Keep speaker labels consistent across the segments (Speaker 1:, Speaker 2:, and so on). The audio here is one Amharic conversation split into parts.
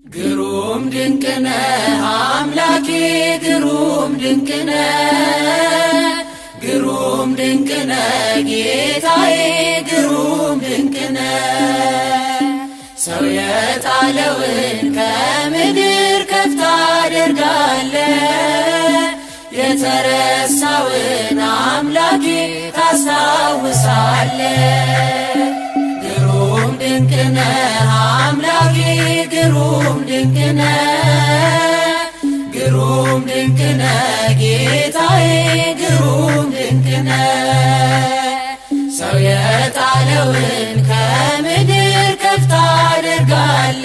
Speaker 1: ግሩም ድንቅነ አምላኬ፣ ግሩም ድንቅነ፣ ግሩም ድንቅነ ጌታዬ፣ ግሩም ድንቅነ። ሰው የጣለውን ከምድር ከፍ ታደርጋለ፣ የተረሳውን አምላኬ ታስታውሳለ። ግሩም ድንቅነ አምላኬ፣ ግሩም ድንቅነ፣ ግሩም ድንቅነ ጌታዬ፣ ግሩም ድንቅነ። ሰው የጣለውን ከምድር ከፍ ታደርጋለ፣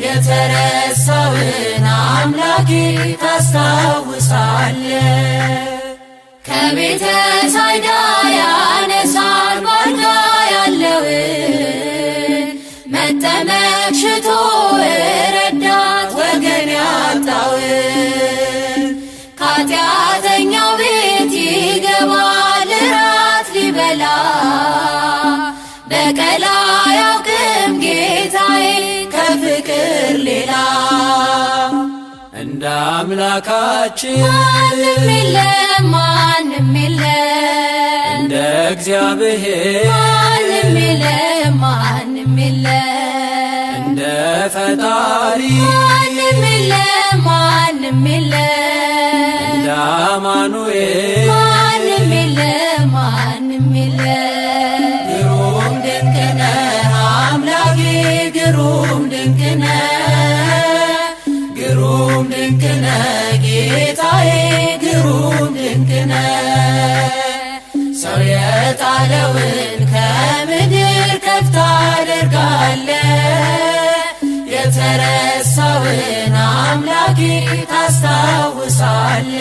Speaker 1: የተረሳውን አምላኬ ታስታውሳለ። ከቤተ ሳይዳ ያነሳል ባልጋ ያለውን፣ መጠመቅ ሽቶ ረዳት ወገን ያጣውን። ከኃጢአተኛው ቤት ይገባል እራት ሊበላ፣ በቀል አያውቅም ጌታዬ ከፍቅር ሌላ።
Speaker 2: እንደ አምላካችን
Speaker 1: ማንም የለም፣ ማንም የለም፣
Speaker 2: እንደ እግዚአብሔር
Speaker 1: ማንም የለም፣ ማንም የለም፣
Speaker 2: እንደ ፈጣሪ
Speaker 1: ማንም የለም፣ ማንም የለም፣
Speaker 2: እንደ አማኑኤል
Speaker 1: ማንም የለም፣ ማንም የለም። ግሩም ድንቅነ አምላኬ፣ ግሩም ድንቅነ፣ ግሩም ድንቅነ ጌታዬ፣ ግሩም ድንቅነ። ሰው የጣለውን ከምድር ከፍ ታደርጋለ፣ የተረሳውን አምላኬ ታስታውሳለ።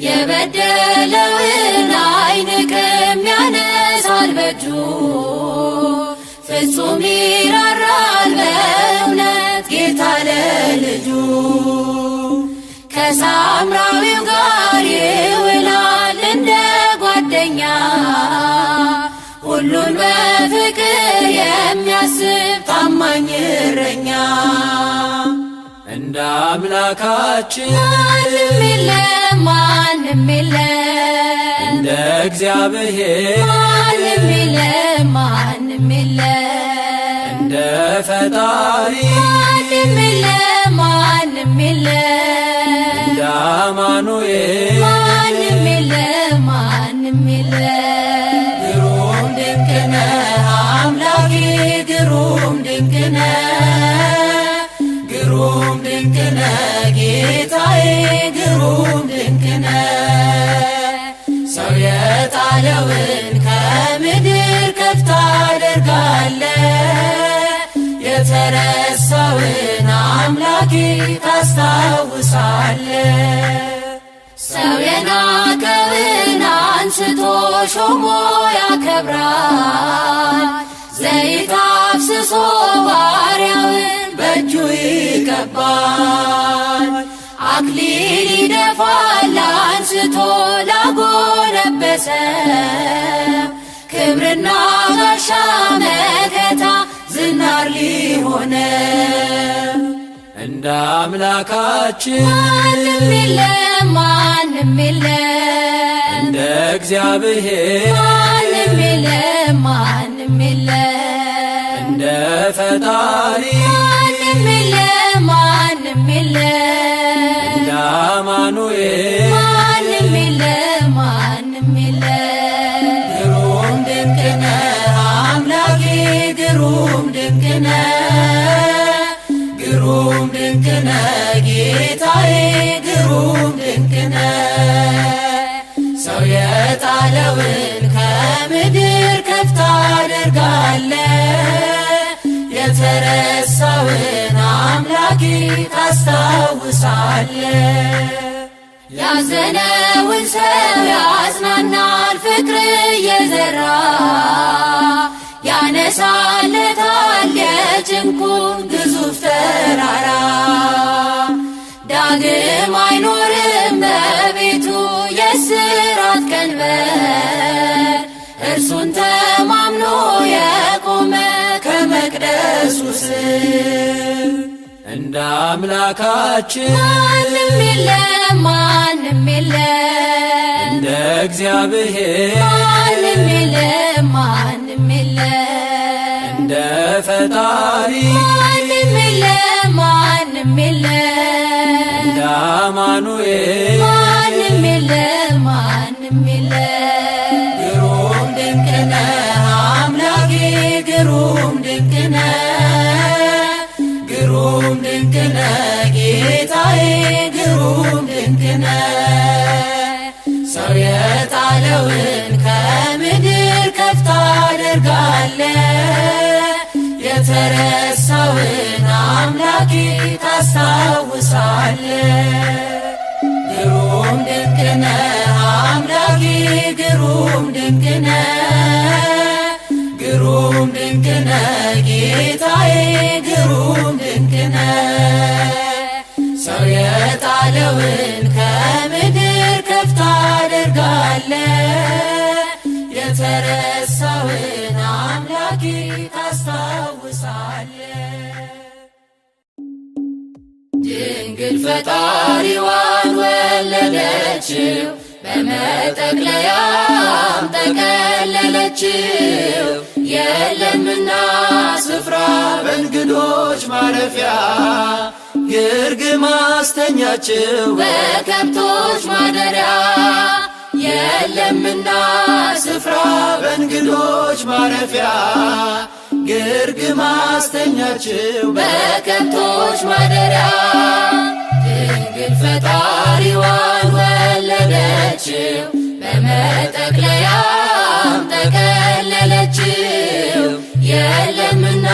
Speaker 1: የበደለውን አይንቅም ያነሳል በእጁ፣ ፍጹም ይራራል በእውነት ጌታ ለልጁ። ከሳምራዊው ጋር ይውላል እንደ ጓደኛ፣ ሁሉን በፍቅር የሚያስብ ታማኝ እረኛ።
Speaker 2: እንደ አምላካችን
Speaker 1: ማንም የለም፣ ማንም የለም፣
Speaker 2: እንደ እግዚአብሔር
Speaker 1: ማንም የለም፣ ማንም የለም፣
Speaker 2: እንደ ፈጣሪ
Speaker 1: ማንም የለም፣ ማንም የለም፣
Speaker 2: እንደ አማኑኤል
Speaker 1: ማንም የለም፣ ማንም የለም። ግሩም ድንቅነ አምላኬ፣ ግሩም ድንቅነ፣ ግሩም ድንቅነ ጌታዬ፣ ግሩም ድንቅነ። ሰው የጣለውን ከምድር ከፍ ታደርጋለ፣ የተረሳውን አምላኬ ታስታውሳለ። ሰው የናቀውን አንስቶ ሾሞ ያከብራል፣ ዘይት አፍስሶ ባሪያውን በእጁ ይቀባል። አክሊል ይደፋል አንስቶ ላጎነበሰ፣ ክብርና ጋሻ መከታ ዝናር ሊሆነ።
Speaker 2: እንደ አምላካችን
Speaker 1: ማንም የለም፣ ማንም የለም፣
Speaker 2: እንደ እግዚአብሔር
Speaker 1: ማንም የለም፣ ማንም የለም፣
Speaker 2: እንደ ፈጣሪ
Speaker 1: ማንም የለም፣ ማንም የለም፣
Speaker 2: እንደ አማኑኤል
Speaker 1: ማንም የለም፣ ማንም የለም። ግሩም ድንቅነ አምላኬ፣ ግሩም ድንቅነ፣ ግሩም ድንቅነ ጌታዬ፣ ግሩም ድንቅነ። ሰው የጣለውን ከምድር ከፍ ታደርጋለ፣ የተረሳውን አምላኬ ታስታውሳለ። ያዘነውን ሰው ያጽናናል ፍቅር እየዘራ፣ ያነሳለታል የጭንቁን ግዙፍ ተራራ። ዳግም አይኖርም በቤቱ የስራት ቀንበር፣ እርሱን ተማምኖ የቆመ ከመከራ በመቅደሱ ስር
Speaker 2: እንደ አምላካችን
Speaker 1: ማንም የለም፣ ማንም የለም፣
Speaker 2: እንደ እግዚአብሔር
Speaker 1: ማንም የለም፣ ማንም የለም፣
Speaker 2: እንደ ፈጣሪ
Speaker 1: ማንም የለም፣ ማንም የለም፣
Speaker 2: እንደ አማኑኤል
Speaker 1: ማንም የለም፣ ማንም የለም።
Speaker 2: ግሩም ድንቅ ነህ አምላኬ፣ ግሩም ድንቅ ነህ፣ ግሩም ድንቅ ነህ ጌታዬ፣ ግሩም ድንቅ ነህ። ሰው የጣለውን ከምድር ከፍ ታደርጋለህ፣ የተረሳውን አምላኬ ታስታውሳለህ። ግሩም ድንቅ ነህ አምላኬ፣ ግሩም ድንቅ ነህ፣ ግሩም ድንቅ ነህ ጌታዬ፣ ግሩም ድንቅ ነህ። ሰው የጣለውን ከምድር ከፍ ታደርጋለህ፣ የተረሳውን አምላኬ ታስታውሳለህ።
Speaker 1: ድንግል ፈጣሪዋን ወለደችው፣ በመጠቅለያም ጠቀለለችው። የለምና ስፍራ
Speaker 2: በእንግዶች ማረፊያ ግርግም አስተኛችው
Speaker 1: በከብቶች ማደሪያ። የለምና ስፍራ
Speaker 2: በእንግዶች ማረፊያ ግርግም አስተኛችው
Speaker 1: በከብቶች ማደሪያ። ድንግል ፈጣሪዋን ወለደችው፣ በመጠቅለያም ጠቀለለችው። የለምና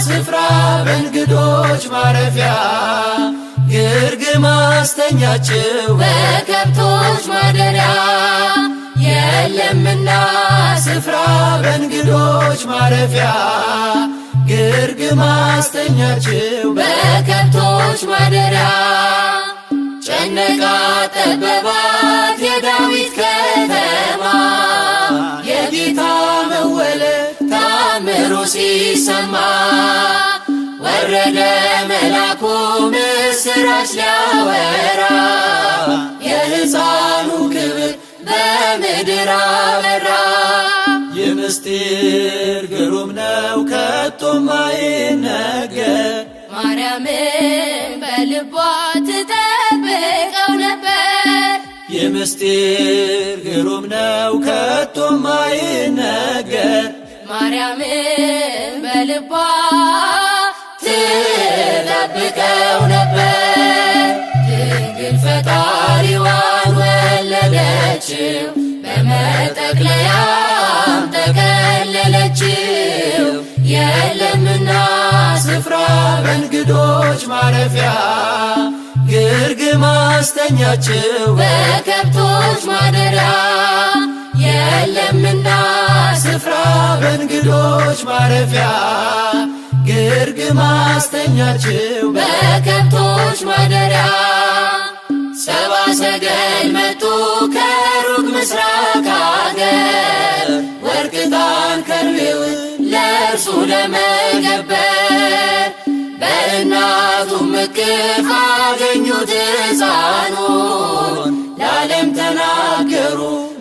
Speaker 1: ስፍራ
Speaker 2: በእንግዶች ማረፊያ ግርግም አስተኛችው
Speaker 1: በከብቶች ማደሪያ። የለምና ስፍራ
Speaker 2: በእንግዶች ማረፊያ ግርግም አስተኛችው
Speaker 1: በከብቶች ማደሪያ። ጨነቃ ጠበባት የዳዊት ከተማ፣
Speaker 2: የጌታ መወለድ
Speaker 1: ታምሩ ሲሰማ። ወረደ መላኩ ምስራች ሊያወራ፣ የሕፃኑ ክብር በምድር አበራ።
Speaker 2: የምስጢር ግሩም ነው ከቶም አይነገር።
Speaker 1: ማርያምን በልቧ ትጠብቀው ነበር።
Speaker 2: የምስጢር ግሩም ነው ከቶም አይነገር።
Speaker 1: ማርያምን በልቧ ትጠብቀው ነበር። ድንግል ፈጣሪዋን ወለደችው፣ በመጠቅለያም ጠቀለለችው። የለምና ስፍራ
Speaker 2: በእንግዶች ማረፊያ ግርግም አስተኛችው
Speaker 1: በከብቶች ማደሪያ። የለምና ስፍራ
Speaker 2: በእንግዶች ማረፊያ ግርግም አስተኛችው
Speaker 1: በከብቶች ማደሪያ። ሰብአ ሰገል መጡ ከሩቅ ምስራቅ አገር፣ ወርቅ ዕጣን ከርቤውን ለእርሱ ለመገበር። በእናቱም እቅፍ አገኙት ሕፃኑን፣ ለዓለም ተናገሩ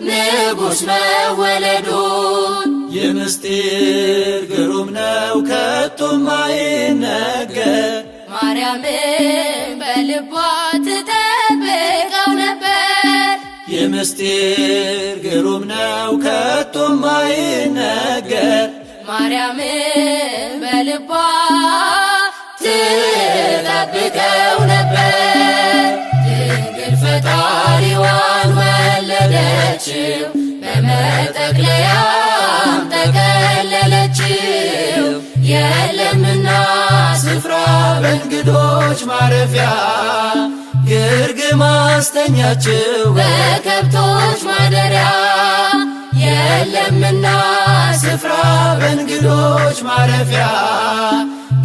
Speaker 1: ንጉሥ መወለዱን።
Speaker 2: የምስጢር ግሩም ነው ከቶም አይነገር።
Speaker 1: ማርያምን በልቧ ትጠብቀው ነበር።
Speaker 2: የምስጢር ግሩም ነው ከቶም አይነገር።
Speaker 1: ማርያምን በልቧ ትጠብቀው ነበር። ድንግል ፈጣሪዋን ወለደችው፣ በመጠቅለያም ጠቀለለችው። የለምና ስፍራ
Speaker 2: በእንግዶች ማረፊያ ግርግም አስተኛችው
Speaker 1: በከብቶች ማደሪያ። የለምና ስፍራ
Speaker 2: በእንግዶች ማረፊያ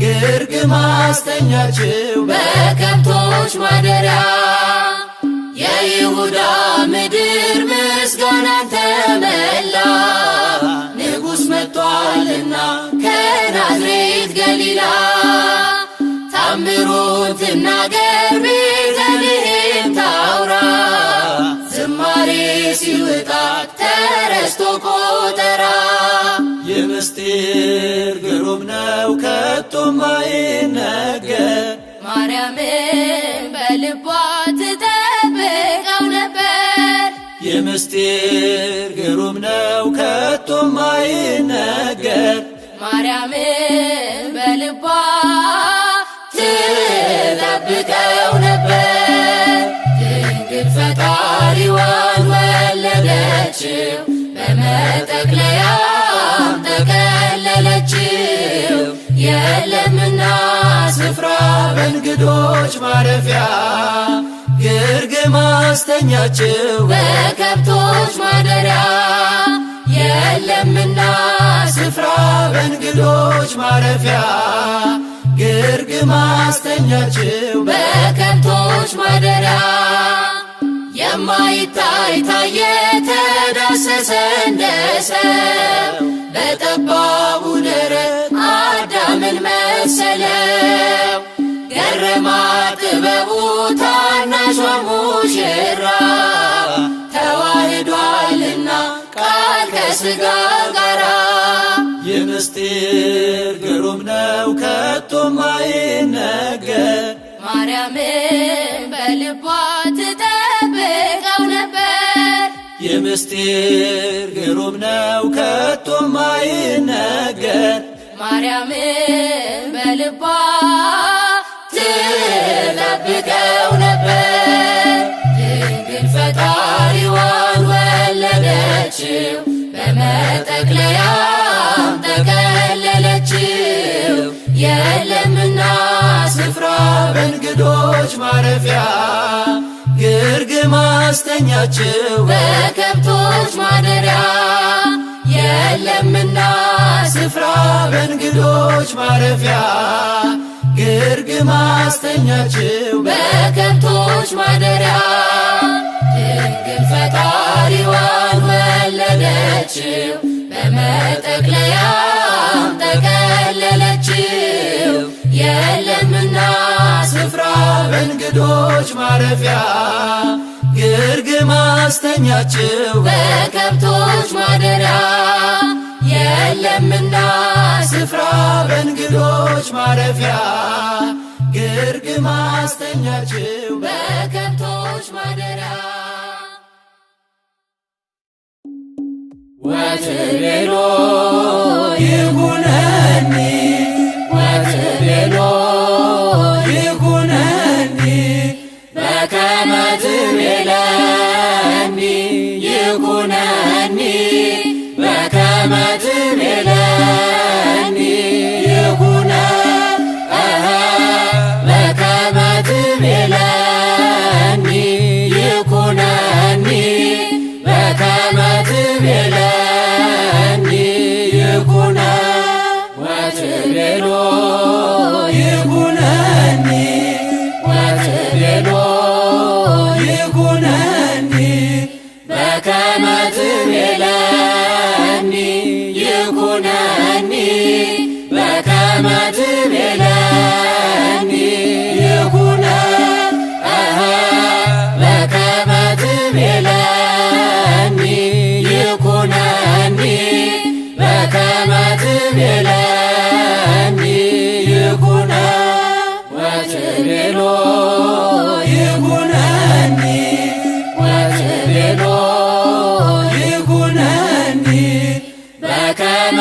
Speaker 2: ግርግም አስተኛችው
Speaker 1: በከብቶች ማደሪያ። የይሁዳ ምድር ምስጋናን ተመላ፣ ንጉሥ መጥቷልና ከናዝሬት ናዝሬት ገሊላ ታምሩን ትናገር ቤተልሔም ታውራ ዝማሬ ሲወጣ ተረስቶ ቆጠራ።
Speaker 2: የምስጢር ግሩም ነው ከቶም አይነገር።
Speaker 1: ማርያምን በልቧ ትጠብቀው ነበር።
Speaker 2: የምስጢር ግሩም ነው ከቶም አይነገር።
Speaker 1: ማርያምን በልቧ ትጠብቀው ነበር። ድንግል ፈጣሪዋን ወለደችው፣ በመጠቅለያም ጠቀለለችው። የለምና
Speaker 2: ስፍራ በእንግዶች ማረፊያ ግርግም አስተኛችው።
Speaker 1: በከብቶች ማደሪያ የለምና
Speaker 2: ስፍራ በእንግዶች ማረፊያ ግርግም አስተኛችው።
Speaker 1: በከብቶች ማደሪያ የማይታይ ታየ ተዳሰሰ እንደ ሰው በጠባቡ ደረት አዳምን መሰለው። ገረማት ጥበቡ ታናሿ ሙሽራ ተዋህዷልና ቃል ከሥጋ ጋራ።
Speaker 2: የምስጢር ግሩም ነው ከቶም አይነገር።
Speaker 1: ማርያምን በልቧ ትጠብቀው ነበር።
Speaker 2: የምስጢር ግሩም ነው ከቶም አይነገር።
Speaker 1: ማርያምን በልቧ ትጠብቀው ነበር። ድንግል ፈጣሪዋን ወለደችው፣ በመጠቅለያም ጠቀለለችው። የለምና
Speaker 2: ስፍራ በእንግዶች ማረፊያ ግርግም አስተኛችው።
Speaker 1: በከብቶች ማደሪያ የለምና
Speaker 2: ስፍራ በእንግዶች ማረፊያ ግርግም አስተኛችው።
Speaker 1: በከብቶች ማደሪያ ድንግል ፈጣሪዋን ወለደችው፣ በመጠቅለያም ጠቀለለችው። የለምና
Speaker 2: ስፍራ በእንግዶች ማረፊያ ግርግም አስተኛችው።
Speaker 1: በከብቶች ማደሪያ የለምና
Speaker 2: ስፍራ በእንግዶች ማረፊያ ግርግም አስተኛችው።
Speaker 1: በከብቶች ማደሪያ
Speaker 2: ወትቤሎ ይኩነኒ ወትቤሎ ይኩነኒ በከመ ትቤለኒ ይኩነኒ በከመ ትቤለኒ ይኩነ በከመ ትቤለኒ ይኩነኒ በከመ ትቤለኒ ይኩነ ወትቤሎ ይኩነኒ ወትቤሎ ይኩነኒ በከመ ትቤለኒ ይኩነኒ በከመ ትቤለኒ ይኩነ በከመ ትቤለኒ ይኩነኒ በከመ ትቤለኒ ይኩነ ወትቤሎ ይኩነኒ ወትቤሎ ይኩነኒ በከመ